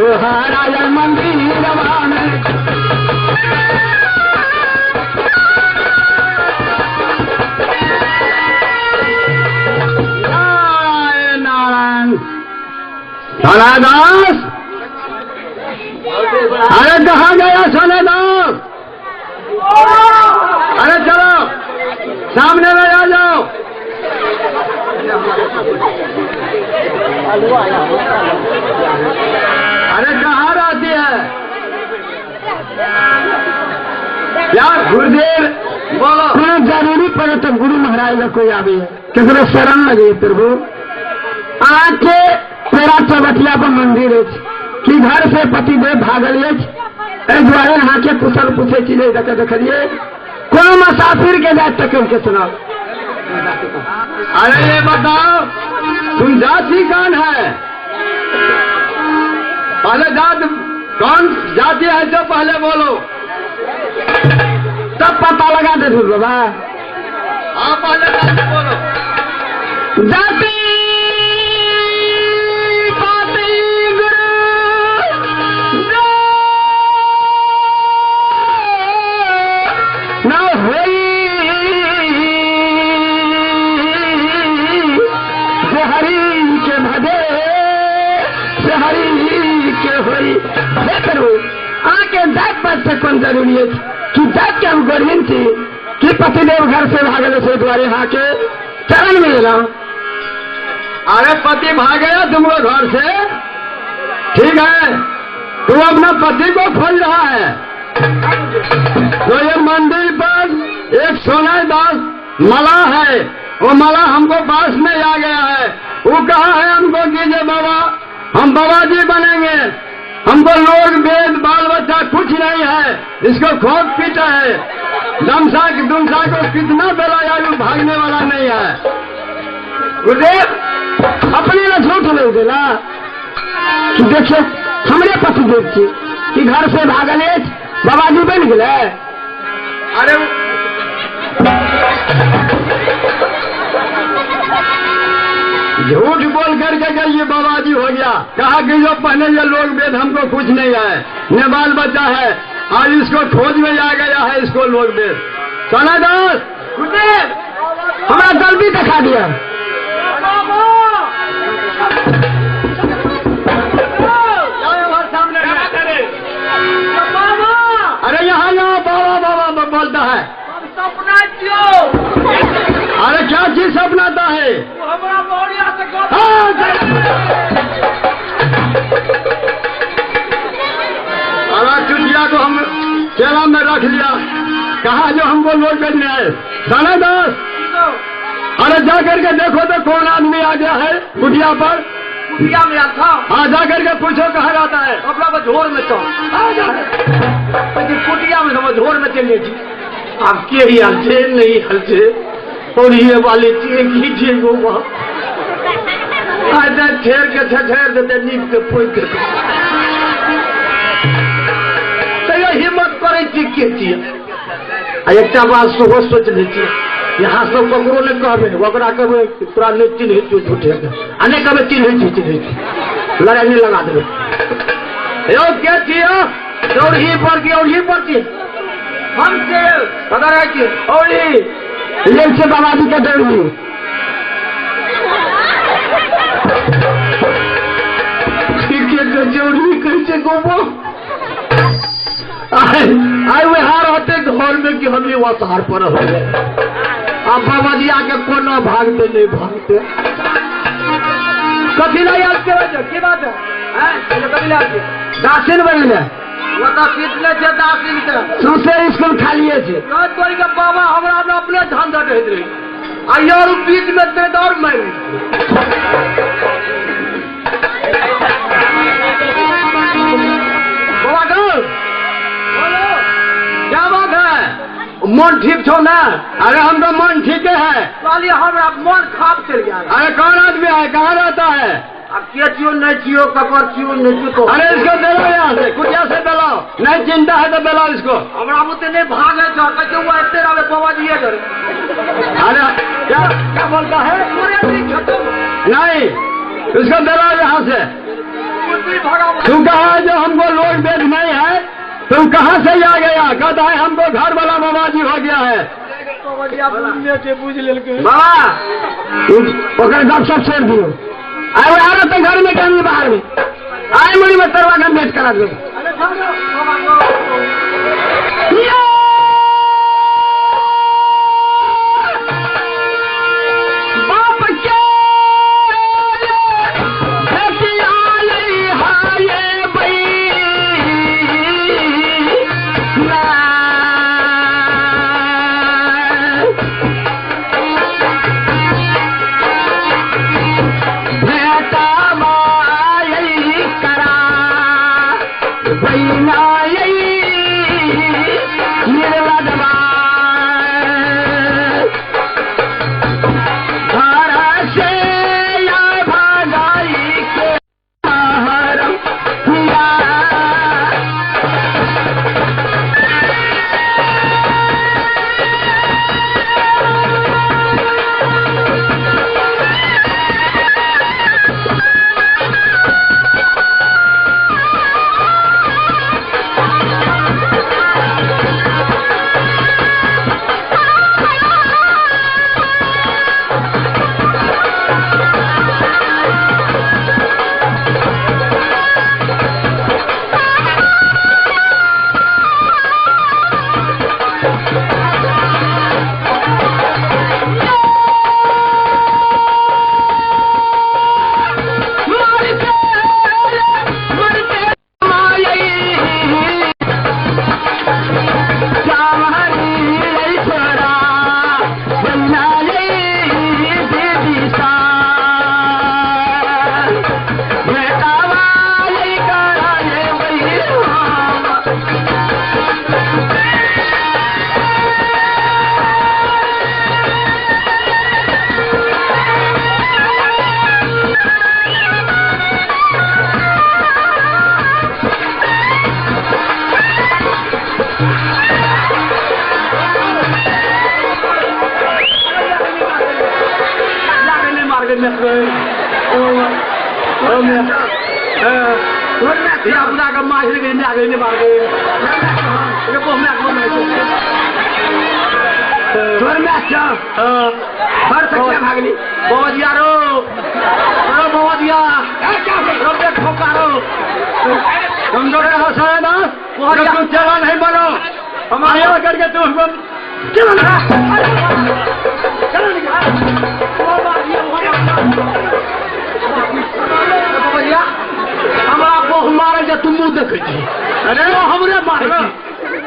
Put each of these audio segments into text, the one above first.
तोहरा मंदिरवा में। नारायण सोनादास, अरे कहाँ गया सोनादास? अरे चलो सामने में आ जाओ। अरे कहाँ रहती है क्या गुरुदेव? बोलो। कोनो जरूरी पड़े तो गुरु महाराज लग कोई आवे, केकरो शरण लगे प्रभु। आके तेरा चौबटिया पर मंदिर अछि कि घर से पतिदेव भागल अछि, एहि दुआरे अहाँके कुशल पूछे छी जे देखे देखलिए कोनो मुसाफिर के जात तक के सुनाओ। अरे ये बताओ तुम जाति कौन है? पहले जात कौन जाति है जो पहले बोलो। तब पता लगा दे बाबा। हाँ पहले जाति बोलो। जाति पाति गुरु न होई से हरि के भजे से हरि के होई। हे प्रभु आके जात पात से कौन जरूरी है कि जात के हम गरीब थी कि पतिदेव घर से भागल से द्वारे आके चरण में लेला। अरे पति भाग गया तुमको घर से, ठीक है, तू अपना पति को खोज रहा है। तो ये मंदिर पर एक सोनादास मला है, वो मला हमको पास में आ गया है। वो कहा है हमको कि बाबा हम बाबा जी बनेंगे, हमको लोग वेद बाल बच्चा कुछ नहीं है, इसको खोद पीटा है, दमसा दुमसा को कितना बेला आयु भागने वाला नहीं है। गुरुदेव अपने ला झूठ नहीं देला कि देखियो हमरे पतिदेव छी कि घर से भागल अछि बाबाजी बन गेलै। अरे झूठ बोल करके गए ये बाबा जी हो गया। कहा कि जो पहले ये लोग वेद हमको कुछ नहीं है, न बाल बच्चा है, आज इसको खोज में आ गया है इसको लोग वेद। सोनादास गुरुदेव हमारा गलती दिखा दिया। सामने अरे यहाँ यहाँ बाबा बाबा बोलता है। अरे क्या चीज सपनाता है? अरे चुटिया को हम चेला में रख लिया, कहा जो हमको लोग भेजने आए। सोनादास अरे जा करके देखो तो कौन आदमी आ गया है कुटिया पर। कुटिया में आता हाँ जा करके पूछो कहाँ रहता है। अपना झोर में तो कुटिया में तो झोर में चले जी। आप के ही हाल छे नहीं हाल छे और ये वाली चीज की गोवा आज ठेर के ठेर देते नीप के पोइ के तो ये हिम्मत करे छी के छी। आ एकटा बात सेहो सोच लै छी, यहाँ सब ककरो नहीं कहबे, ओकरा कहबे तोरा नहीं चिन्है छियौ झूठे के, आ नहीं कहबे चिन्है छी चिन्है छी, लड़ाई नहीं लगा देबै। यौ के छियौ? औरही पर की औरही पर छी हम से पता रहै छी औरही लेल छै बाबाजी के डरली। ठीके कहै छै औरही कहै छै गोबो। आइ वएह रहते घर में कि हम ओसार पर हो गए। अब बाबाजी आके कोना भागते नहीं भागते। कथी ला याद के वजह की बात है? कथी ला दासिन बनले वो तो पीटले छै दासिन के सौंसे स्कूल खालिए छै। कहत तोरी के बाबा हमरा अपने धंधा रहैत रही आ यार बीच में ते दौड़ मारि। बाबा गो क्या बात है? मन ठीक छौ ना? अरे हमको मन ठीक है। कहलिए हमरा मन खाप चल गया। अरे कौन आदमी है, कहाँ रहता है? अब के छियो नहीं छियो ककर छियो नहीं छियो तो अरे इसको बेलाओ यहाँ से, कुटिया से बेलाओ, नहीं चिंता है तो बेलाओ इसको। हमरा बुते नहीं भागे छौ, कहै छै वो एते रहबे बाबा जी ये करे। अरे क्या क्या बोलता है? पूरे दिन खत्म नहीं, इसको बेलाओ यहाँ से। तू कहा जो हमको लोग वेद नहीं है, तुम कहाँ से आ गया? कहता है हमको घर वाला बाबा जी हो गया है। बाबा ओकर गपशप छोड़ दियो। आए आ रहा तो घर में क्या बाहर में आए मुड़ी में तरवा के भेंट करा दो। बाप के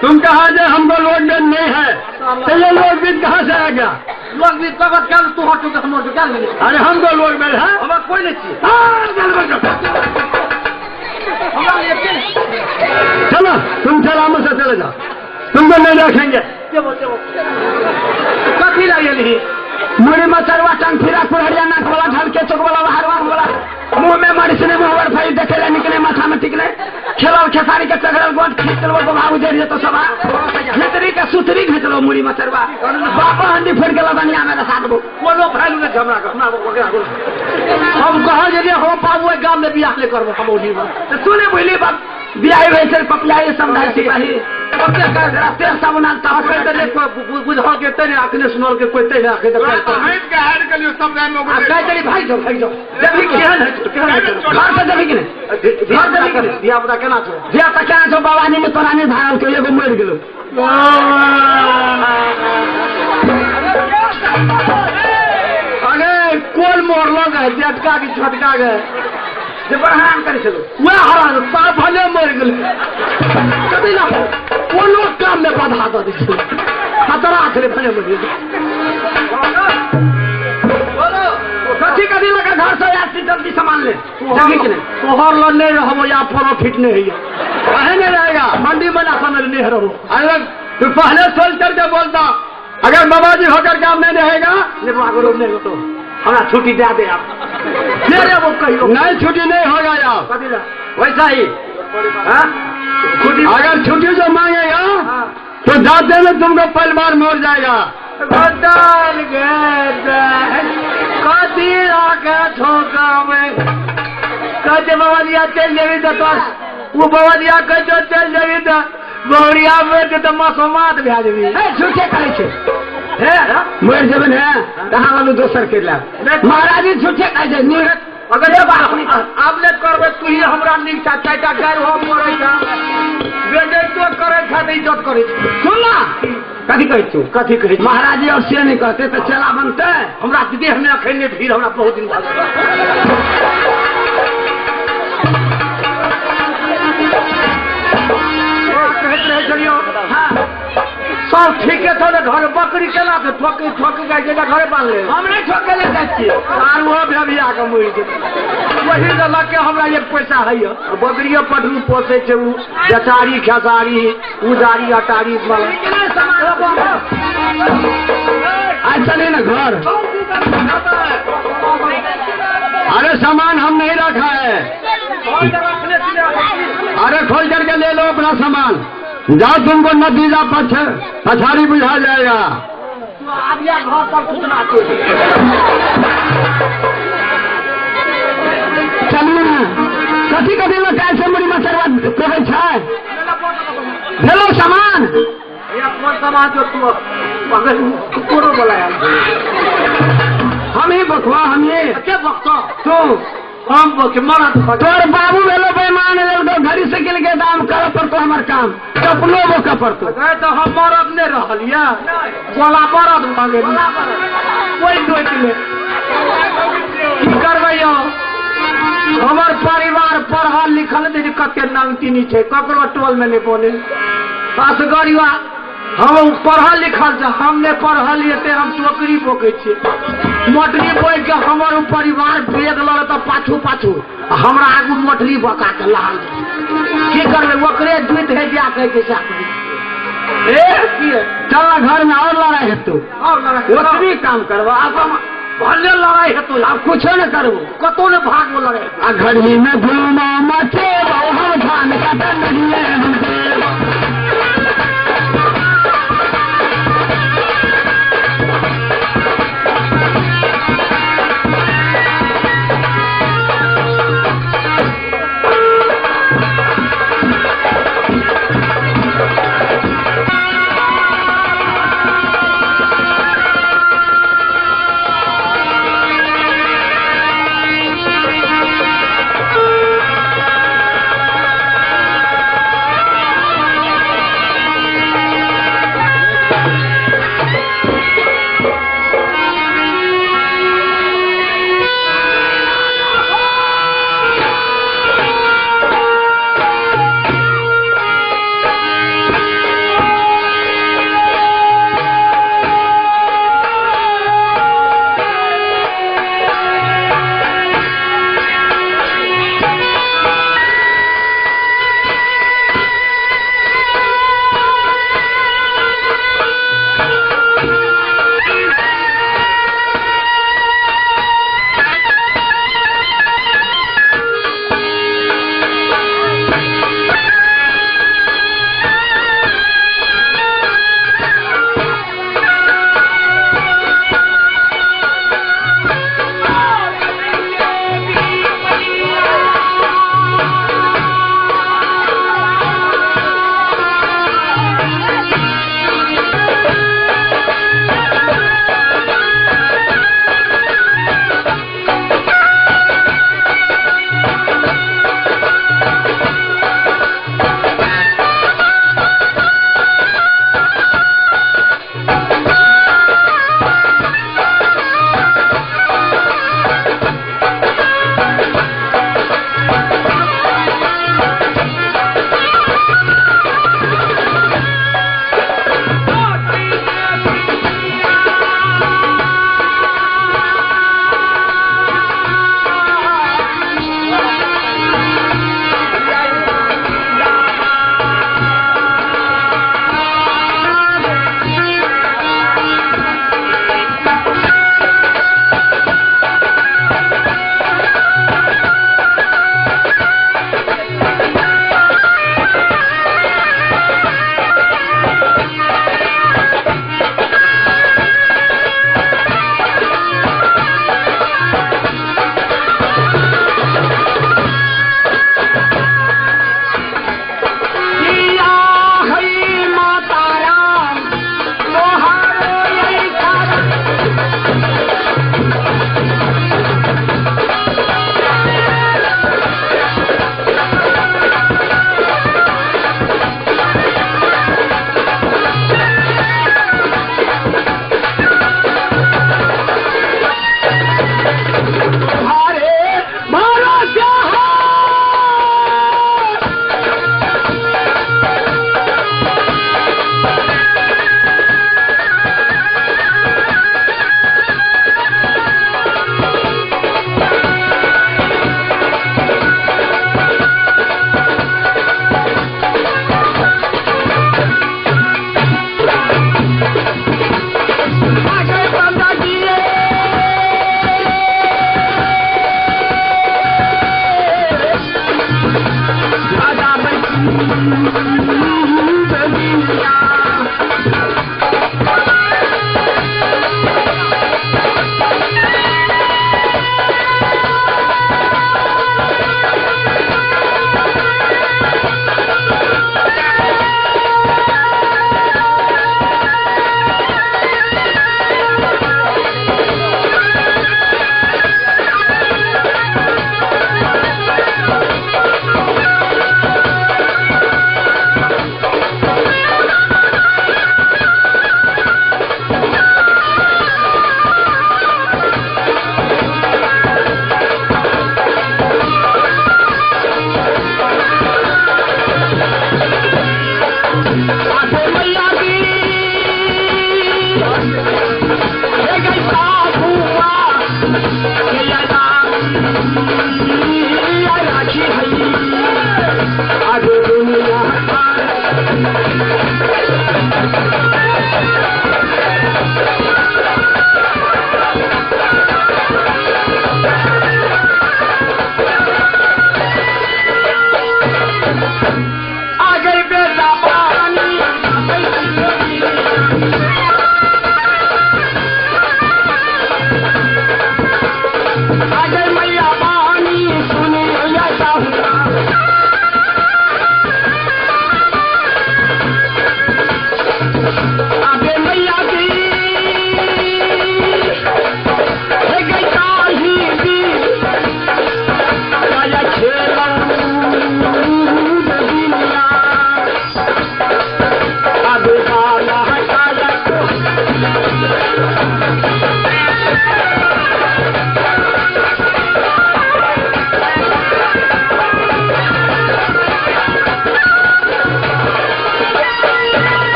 तुम कहा जे हमको लोग वेद नहीं है, तो ये लोग वेद कहाँ से आ गया? लोग वेद अरे हमको लोग वेद है, कोई नहीं चाहिए। चलो तुम चला मुझसे चले जाओ, तुमको नहीं रखेंगे। कथी लगे मुड़ी मचरवा टंग फिरा कुरहरिया नाक वाला ढल के चौक वाला हरवा वाला मुंह में मरीसने मुंह पर फई देखे निकले माथा में टिकले खेलल खेसारी के चगड़ल गोट खींच लो बाबू जड़ जेतो सभा घिचरी के सुतरी घिचलो मुड़ी मचरवा बापा हंडी फोड़ के लदनिया में रसा देबो। कोनो वैल्यू नहीं हमरा के, हम कह जे हम बाबू गांव में बियाह ले करबो हम ओनी तो सुने बुझली बाप बियाह होय छै पपियाई समझाई सिपाही बाबानी में तोरा नहीं भागल के एगो मरि गेलो। अरे कोन मरलो गए जेटका की छोटका गए जे बड़ हरान करै छलो वएह हरान साफ भले मरि गेलै कभी ना कोनो काम में बाधा दऽ दै छै खतरा छलै भले मरि गेलै। कथी कथी लगा घर से आयल छी जल्दी सामान ले जल्दी के तोहर लग नहीं रहबो या प्रॉफिट नहीं होइया काहे नहीं रहेगा मंडी में ना समझ नहीं रहबो। अरे तू पहले सोच करके बोलता, अगर बाबा जी होकर काम नहीं रहेगा नहीं नहीं तो हमरा छुट्टी दे दे आप वो कहियो नहीं छुट्टी नहीं होगा यार वैसा ही। अगर छुट्टी जो मांगेगा तो जाते में तुमको पहली बार मोर जाएगा। कहै बाबा चलि जेबी तऽ तोर ओ बाबा कहै छौ चलि जेबी तऽ बहुरिया मरि जेतै मसोमात भए जेबी। झूठे कहै छै मरि जेबै ने तहाँ लू दोसर करि लेब। महाराज जी झूठे कहै छै। अगर आब नहि करबै तू ही हमरा नीक छा चारिटा गारि हम मरै छा बेजैतो करै छा तऽ इज्जत करै छै। सुन ना कथी कहै छौ? कथी कहै छी? महाराज जी और से नहीं कहते तऽ चेला बनतै। हमरा देह में अखन नहि भीड़ हमरा बहुत दिन भऽ गेल। कहैत रहै छलियौ सब ठीके छौ ने घर बकरी केना के ठोकी ठोकी जाइ छै घरे बान्हले। हम नहि ठोके ले जाइ छियै। आर ओहो भेबिया के मरि जेतै। वही लऽ के हमरा एक पैसा होइए। बकरियो पटरू पोसै छै ओ बेचारी खेसारी उजारी अटारी आज चले ना घर। अरे सामान हम नहीं रखा है। अरे खोल करके ले लो अपना सामान। जाओ तुमको नदी जा पछाड़ी बुझा जाएगा। चलू ना कथी कथी में काल्हि से मुड़ी मचरवा कहै छै भेलो सामान। कोन सामान जो तू कुकुरो बोला हम ही बकवा हम ही के बकतो तू हम बके मरद तोर बाबू भेलो बेईमान लेलको घड़ी साइकिल के दाम कर पड़तो हमर काम चपलो बोका पड़तो। तो हम मरद नहीं रहल या गोला मरद भऽ गेल कोई टोकि ले की करबै यौ। हमर परिवार पढ़ल लिखल नहीं कते नामचीनी छै ककरो टोल में नहीं बोले असगरिया हम पढ़ल लिखल छै हम नहीं पढ़ल ते हम टोकरी बोकै छियै मोटरी बोइ के हमर परिवार बेग लड़ तऽ पाछू पाछू हमरा आगू मोटरी बका के लाल की करबै ओकरे दूध है जा कहै छै चाकरी ए की चल घर में और लड़ाई हेतौ और लड़ाई ओतबी काम करबो आब भले लड़ाई हेतौ आब कुछो नहि करबो कतौ नहि भागबो लड़ाई। आ घड़ी में धूमा मचेबो हम धान काटन नहीं हम देबो।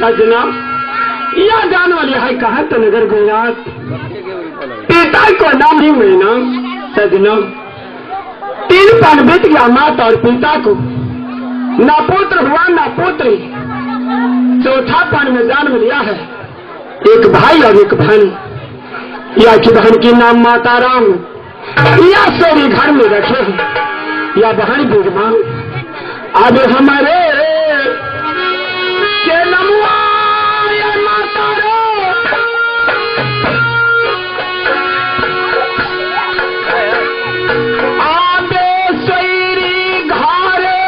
सजना या जान वाली है कहा तो नगर गुजरात, पिता को नाम ही महीना सजना। 3 साल बीत गया माता और पिता को, ना पुत्र हुआ ना पुत्री। चौथा पान में जन्म लिया है एक भाई और एक बहन। या की बहन की नाम माता राम, या सोरी घर में रखे हैं, या बहन विद्यमान। अब हमारे के नमुआ या माता राम, आबे सोरी घरे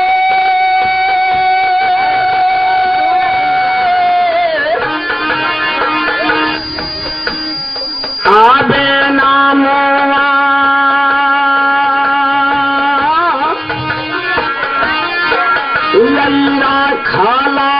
आबे नामुआ लल्ला खाला।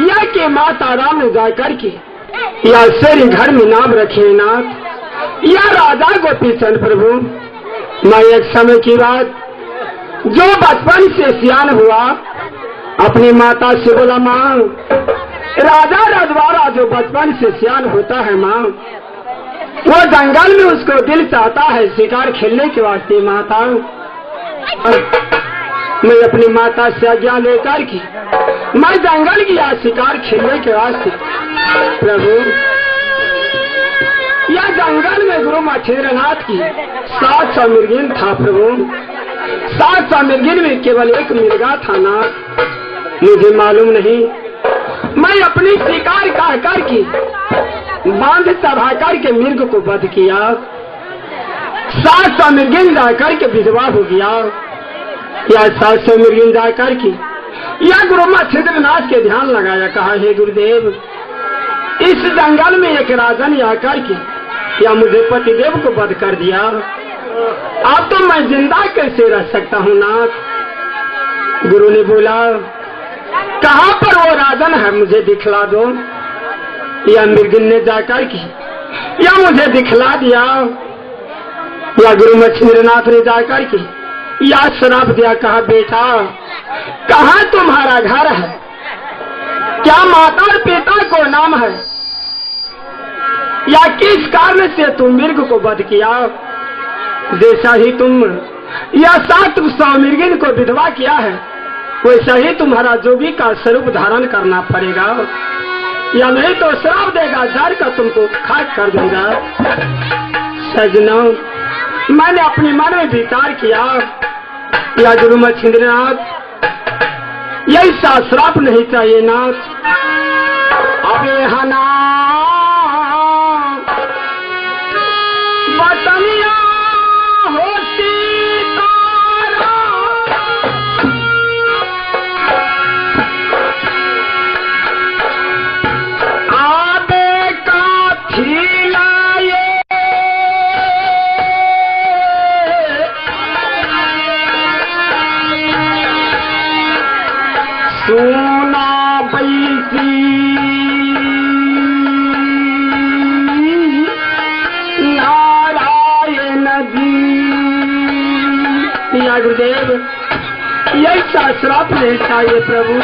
या के माता राम ने जाकर के या शेरी घर में नाम रखे नाथ या राधा गोपी चंद प्रभु। मैं एक समय की बात, जो बचपन से सियान हुआ अपनी माता से बोला, माँ राजा रजवाड़ा जो बचपन से सियान होता है माँ, वो जंगल में उसको दिल चाहता है शिकार खेलने के वास्ते। माता मैं अपनी माता से आज्ञा लेकर के मैं जंगल गया शिकार खेलने के वास्ते। प्रभु यह जंगल में गुरु मच्छिंद्रनाथ की 700 मिर्गिन था प्रभु। 700 मिर्गिन में केवल एक मिर्गा था नाथ, मुझे मालूम नहीं। मैं अपनी शिकार कह कर की बांध चढ़ा कर के मिर्ग को वध किया। 700 मिर्गिन जाकर के विधवा हो गया। या 700 मिर्गिन जाकर के या गुरु मच्छिंद्रनाथ के ध्यान लगाया, कहा हे गुरुदेव, इस जंगल में एक राजन आकर के या मुझे पतिदेव को वध कर दिया, अब तो मैं जिंदा कैसे रह सकता हूँ नाथ। गुरु ने बोला कहाँ पर वो राजन है, मुझे दिखला दो। या मिर्गिन ने जाकर की या मुझे दिखला दिया। या गुरु मच्छिंद्रनाथ ने जाकर की या श्राप दिया, कहा बेटा कहाँ तुम्हारा घर है, क्या माता और पिता को नाम है, या किस कारण से तुम मिर्ग को वध किया। जैसा ही तुम या 700 मिर्गिन को विधवा किया है, वैसा ही तुम्हारा जोगी का स्वरूप धारण करना पड़ेगा, या नहीं तो श्राप देगा, जर का तुमको खाक कर देगा। सजनों मैंने अपने मन में विचार किया, या गुरु मच्छिंद्रनाथ यही श्राप नहीं चाहिए नाथ। अबे हना बतनिया होती तारा, आबे का खिलाए सोना पैसी नारायण जी। या गुरुदेव यही श्राप नहीं चाहिए प्रभु।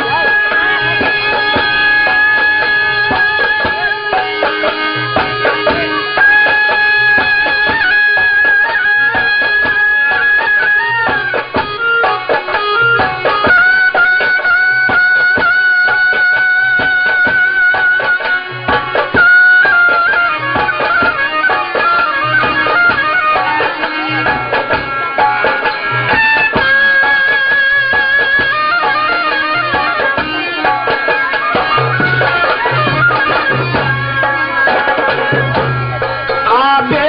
आबे